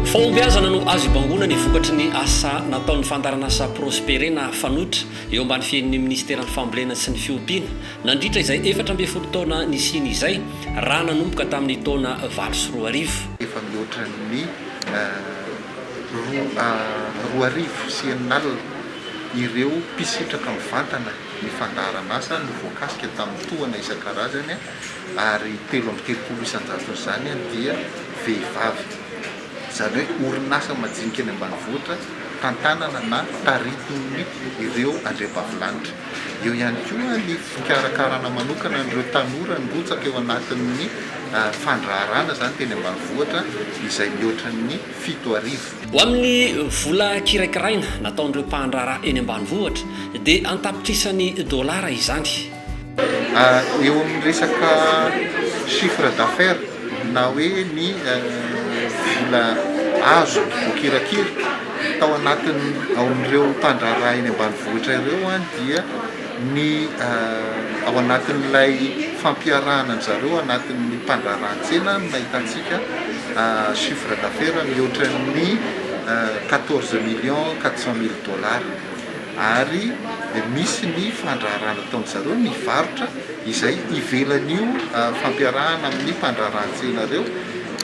Fahombiazana no azo ibangoana ny vokatry ny asa nataon'ny fandaharanasa Prospere na Fanoitra eo ambany fehin'ny minisiteran'ny Fambolena sy ny Fiompiana nandritra izay 14 taona nisiany izay raha nanomboka tamin'ny taona 2008. Efa mihoatra ny 2026 ireo mpisitraka mivantana ny fandaharanasa no voakasika tamin'ny tohana isan-karazany ary 33 isan-jaton'izany dia vehivavy. Izany hoe orinasa majinika eny ambanivohitra tantanana na taritin'ny ireo andriambavilanitra. Eo ihany koa ny fikarakarana manokana an'ireo tanora nirotsaka eo anatin'ny fandraharana izany teny ambanivohitra izay mihoatra ny 7000. Ho amin'ny vola kirakiraina nataon'ireo mpandraharaha eny ambanivohitra dia an-tapitrisany dolara izany. Eo amin'ny resaka chiffre d'affaires na hoe ny vola azo voakirakira tao anatin'ny ao amin'ireo mpandraharaha eny ambanivohitra ireo dia ny ao anatin'ilay fampiarahana an-dry zareo anatin'ny mpandraharaha tsena no nahitantsika chiffre d'affaires mihoatra ny quatorze millions quatre cent mille dollars ary misy ny fandraharahana ataon-dry zareo ny varotra izay ivelan'io fampiarahana amin'ny mpandraharaha tsena ireo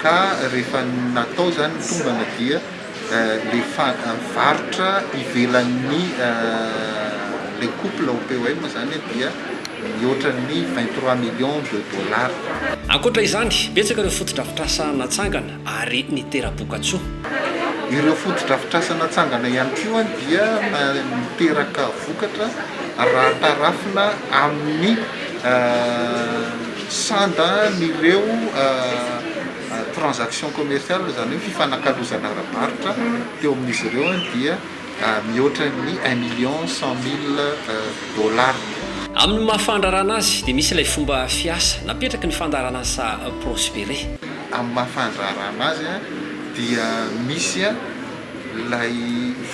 ka rehefa natao izany ny tombana dia le varotra ivelan'ny le couple OPOM zany dia mihoatra ny 23 millions de dollars. Ankoatra izany, betsaka ireo fotodrafitrasa natsangana ary nitera-bokatsoa. Ireo fotodrafitrasa natsangana ihany koa dia niteraka vokatra raha tarafina amin'ny sandan'ireo Transaction commerciale, izany hoe fifanakalozana ara-barotra teo amin'izy ireo dia mihoatra ny un million cent mille dollars. Amin'ny maha fandraharahana azy dia misy ilay fomba fiasa napetraky ny fandaharanasa Prospere. Amin'ny maha fandraharahana azy dia misy ilay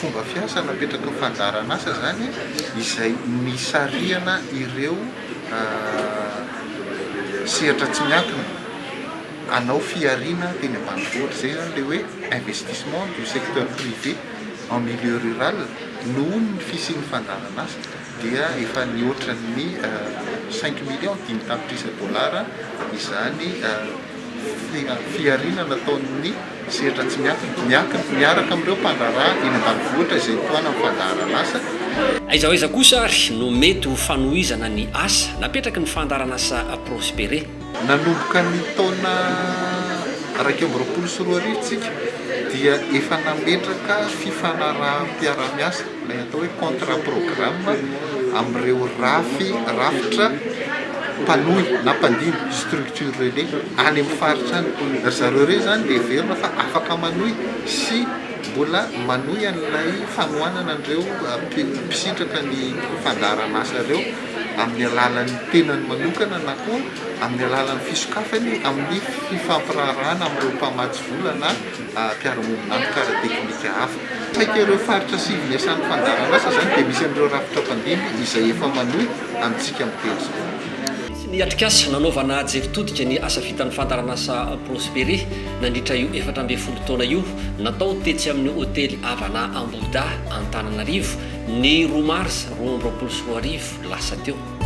fomba fiasa napetraky ny fandaharanasa izany izay nisarihana ireo sehatra tsy miankina hanao fihariana teny ambanivohitra, izay izany ilay hoe investissement du secteur privé en milieu rural noho ny fisian'ny fandaharan'asa dia efa nihoatra ny cinq millions, dimy tapitrisa dolara izany fihariana nataon'ny Sehatra tsy miankina, miankina, miaraka amin'ireo mpandraharaha eny ambanivohitra izay tohanan'ny fandaharan'asa. Aiza ho aiza kosa ary no mety ho fanohizana ny asa napetraky ny fandaharan'asa Prospere? Nanomboka ny taona 2021 isika dia efa nametraka fifanaraham-piaraha-miasa, ilay atao hoe contrat programme, amin'ireo rafy, rafitra mpanohy na mpandimby, structure relais, any amin'ny faritra any. Ry zareo ireo izany dia heverina fa afaka manohy sy mbola manohy an'ilay fanohanana an'ireo mpisitraka ny fandaharan'asa ireo amin'ny alalan'ny tenany manokana na koa amin'ny alalan'ny fisokafany amin'ny fifampiraharahana amin'ireo mpamatsy vola na mpiara-miombon'antoka ara-teknika hafa. Saika ireo faritra sivy niasan'ny fandaharan'asa izany dia misy an'ireo rafitra mpandimby izay efa manohy amintsika miteny izao. Nisy ny atrikasa nanaovana jery todika ny asa vitan'ny fandaharan'asa Prospere nandritra io 14 taona io, natao tetsy amin'ny hotely Havana Ambohidahy Antananarivo ny roa marsa 2022 lasa teo.